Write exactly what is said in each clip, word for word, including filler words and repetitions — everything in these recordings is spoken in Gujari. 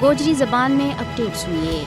گوجری زبان میں اپڈیٹ سنیے۔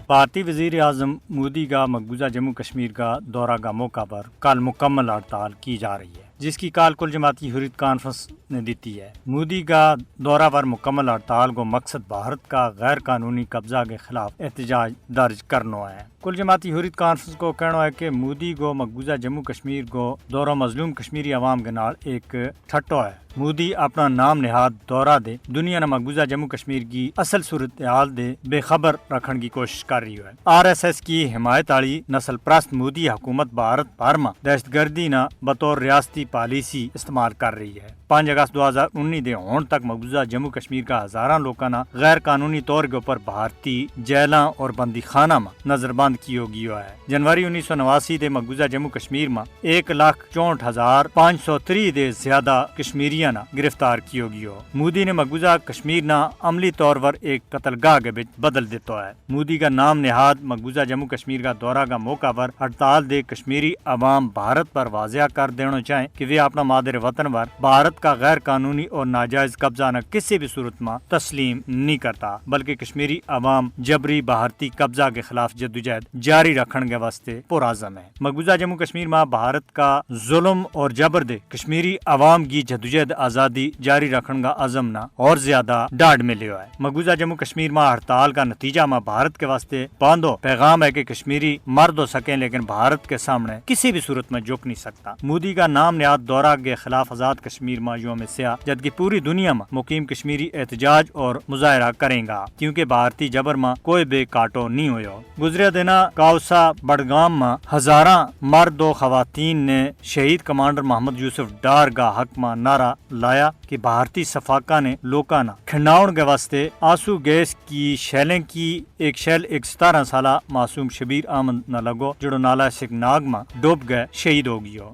بھارتی وزیر اعظم مودی کا مقبوضہ جموں کشمیر کا دورہ کا موقع پر کل مکمل ہڑتال کی جا رہی ہے، جس کی کال کل جماعتی حریت کانفرنس نے دیتی ہے۔ مودی کا دورہ پر مکمل ہڑتال کو مقصد بھارت کا غیر قانونی قبضہ کے خلاف احتجاج درج کرنو ہے۔ کل جماعتی حریت کانفرنس کو کہنو ہے کہ مودی کو مقبوضہ جموں کشمیر کو دورہ مظلوم کشمیری عوام کے نال ایک ٹھٹو ہے۔ مودی اپنا نام نہاد دورہ دے دنیا نا مقبوضہ جموں کشمیر کی اصل صورتحال دے بے خبر رکھن کی کوشش کر رہی ہے۔ آر ایس ایس کی حمایت آلی نسل پرست مودی حکومت بھارت بھر ما دہشت گردی نا بطور ریاستی پالیسی استعمال کر رہی ہے۔ پانچ اگست دو ہزار انی دے ہون تک مقبوضہ جموں کشمیر کا ہزاراں لوکاں نا غیر قانونی طور کے اوپر بھارتی جیلاں اور بندی خانہ ما نظر بند کیو گیو ہے۔ جنوری انیس سو نواسی دے مقبوضہ جموں کشمیر ما ایک لاکھ چونٹھ ہزار پانچ سو تری دے زیادہ کشمیریاں نا گرفتار کیو گیو۔ مودی نے مقبوضہ کشمیر نا عملی طور پر ایک قتل گاہ کے بچ بدل دیتا ہے۔ مودی کا نام نہاد مقبوضہ جموں کشمیر کا دورہ کا موقع پر ہڑتال دے کشمیری عوام بھارت پر واضح کر دینو چاہیں کہ ویہ اپنا مادر وطن پر بھارت کا غیر قانونی اور ناجائز قبضہ نا کسی بھی صورت ما تسلیم نہیں کرتا، بلکہ کشمیری عوام جبری بھارتی قبضہ کے خلاف جدوجہد جاری رکھن کے واسطے پرعزم ہے۔ مقبوضہ جموں کشمیر ما بھارت کا ظلم اور جبر دے کشمیری عوام کی جدوجہد آزادی جاری رکھن کا عزم نا اور زیادہ ڈاڈھ ملیو ہے۔ مقبوضہ جموں کشمیر ما ہڑتال کا نتیجہ ما بھارت کے واسطے باندھو پیغام ہے کہ کشمیری مرد ہو سکیں لیکن بھارت کے سامنے کسی بھی صورت میں جھک نہیں سکتا۔ مودی کا نام نہاد دورہ کے خلاف آزاد کشمیر ما یوم سیاہ جدکہ پوری دنیا ما مقیم کشمیری احتجاج اور مظاہرہ کریں گا، کیونکہ بھارتی جبر ما کوئی بھی کاٹو نہیں ہویو۔ گزریا دینا کاؤسا بڑگام ما ہزاراں مرد و خواتین نے شہید کمانڈر محمد یوسف ڈار کا حق ما نعرہ لایا کہ بھارتی صفاقہ نے لوکاں نا کھنڈاؤن کے واسطے آنسو گیس کی شیلیں کی۔ ایک شیل ایک ستارہ سالہ معصوم شبیر احمد نا لگو، جڑو نالا سکھ ناگ ما ڈوب گئے شہید ہو گیو۔